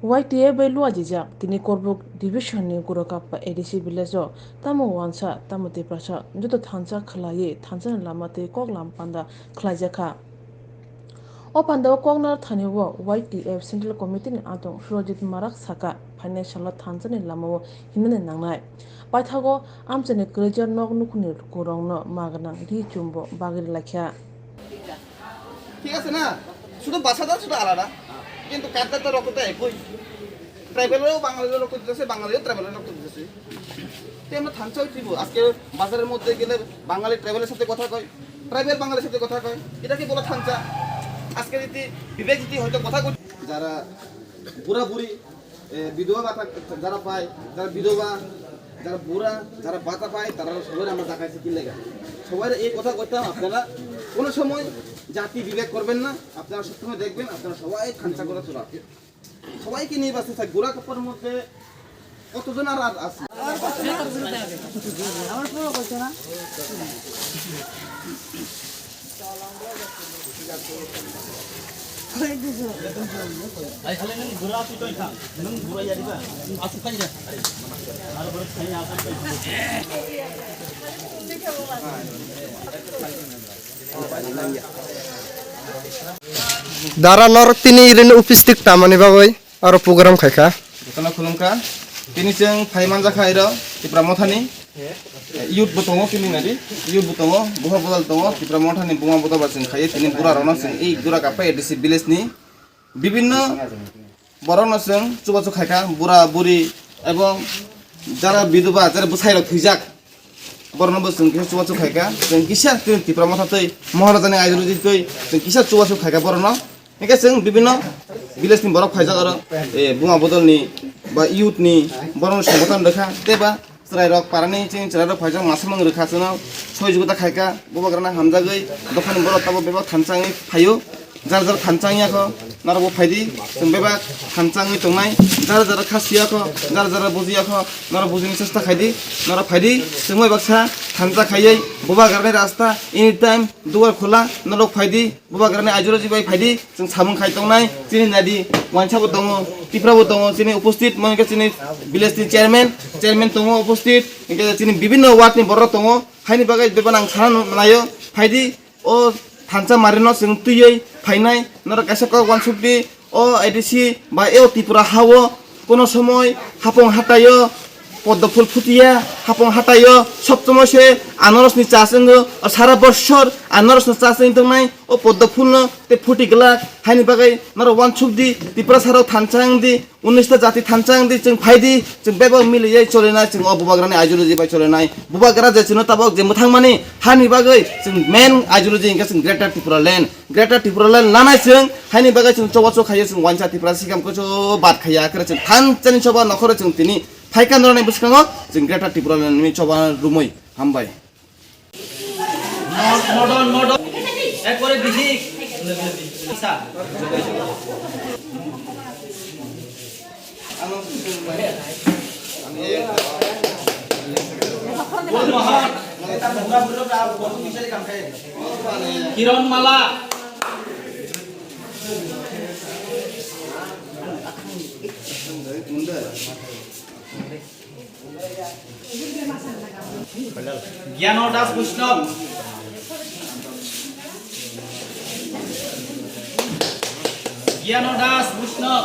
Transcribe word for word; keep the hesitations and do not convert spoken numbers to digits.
Y T F bai luajijak tini Korbuk division ni Gurakappa A D C village o tamo wansa tamo Tiprasa joto thansa khwlaiwi thansani lama tei kok lam panda khwlaijakha. O pandao koknarthani o Y T F Central Committee ni adong Surajit Marak saka, phainai salo thansani lamao himnani nangnai. Paithago amchaini kwrwijar nok nukhungni lukurokno magwnang ri chumbo bagwi rwlaikha. ঠিক আছে না? শুধু ভাষাটা শুধু আলাদা, কিন্তু কাজটা তো রক্তটা একই। ট্রাইবেলও বাঙালিরও রক্ত দিতেছে, বাঙালিও ট্রাইবেলের রক্ত দিতেছে। তো আমরা থানচা হইতে দিব। আজকে বাজারের মধ্যে গেলে বাঙালি ট্রাইবেলের সাথে কথা কয়, ট্রাইবেল বাঙালির সাথে কথা কয়, এটাকে বলে থানচা। আজকে যদি বিবেক যদি হয়তো কথা কই, যারা বুড়া বুড়ি, এ, বিধবা ভাতা যারা পায়, যারা বিধবা, যারা বুড়া, যারা ভাতা পায়, তারা সবাই আমরা ডাকাইছি কি লেগা। সবাই এই কথা কইতাম, আপনারা কোনো সময় জাতি বিবেক করবেন না, আপনারা সবসময় দেখবেন, আপনারা সবাই থানচা করে চলা। সবাইকে নিয়ে বাঁচতে চাই। গোড়া কাপড়ের মধ্যে কতজন আর, আর আছে? Ai, kali nung gura tu toy kha, nung gura ya diba? Asuk kali dah. Aro gura kali asuk kali. Dara norok tini irin upistik tamani bagwi aro program khaikha. Jotono khulumkha. Tini chwng phai manjakha iro Tipra Mothani. Youth bo tongo tini nari. Youth bo tongo, buha bodol tongo. Tipra Mothani buma bodol ba chwng khaiwi tini bura rokno chwng ei Gurakappa A D C village ni bibinno borokno chwng chubachu khaikha, bura buri ebong jara bidoba, jara bwsai rok thwijak. Borokno bo chwng kisa chubachu khaikha, chwng kisa chwng Tipra Motha twi, Maharajani ideology twi, chwng kisa chubachu khaikha borokno. Hingke chwng bibinno village ni borok phaijak aro, eh, buma bodol ni ba youth ni borokno songbotan rwkha, tei ba chwrai rok parani chini chwrai rok phaijak masa mang rwkha chwngno, soi juguta khaikha, bubagrano hamjagwi, dophani borok tabuk bebak thansa wngwi phaio. Jar jar thansa wngya kho, norok bo phaidi, chwng bebak thansa wngwi tongnai. Jar jar kha siya kho, jar jar bujiya kho, norok bujini chesta khaidi, norok phaidi, chwng bai baksa thansa khaiwi bubagrani rasta anytime dugar khula, norok phaidi, bubagrani ideology bai phaidi, chwng samung khai tongnai. Chini nadi, wansa bo tongo, Tipra bo tongo, chini uposthit, mo hingke chini village ni chairman, chairman tongo uposthit, hingke chini bibinno ward ni borok tongo, haini bagwi bebak ang sana naio, phaidi. O thansa marino chwng twiwi phainai, norok kaisa kok uansuk di, o A D C ba o Tripura ha-o kono somoi hapung hataio poddo phul phutiya, hapung hataio sob somoi se anorosni chas wngo, o sara bossor anorosno chas wngwi tongnai, o poddo phulno tei phuti glak, haini bagwi norok uansuk di, Tripura saro thansa wng di, Unis ta jati thansa wng di, chwng phai di, chwng bebak miliui cholinai, chwng o bubagrani ideology bai cholinai. Bubagra je chwngno tabok je mwthangmani hani bagwi chwng main ideology hwnkhe chwng Greater Tipraland. Greater Tipraland lanai chwng, haini bagwi chwng choba chok khaio, chwng uansa Tripura sikam kocho bad khaiya, kre chwng thansani choba nokhoro chwng tini phaikha norokni bwskango chwng Greater Tipraland ni choba rumui. Hambai. Modern, modern. একবারে বেশি। আচ্ছা। কিরণমালা। জ্ঞান দাস বৈষ্ণব। জ্ঞান দাস বৈষ্ণব।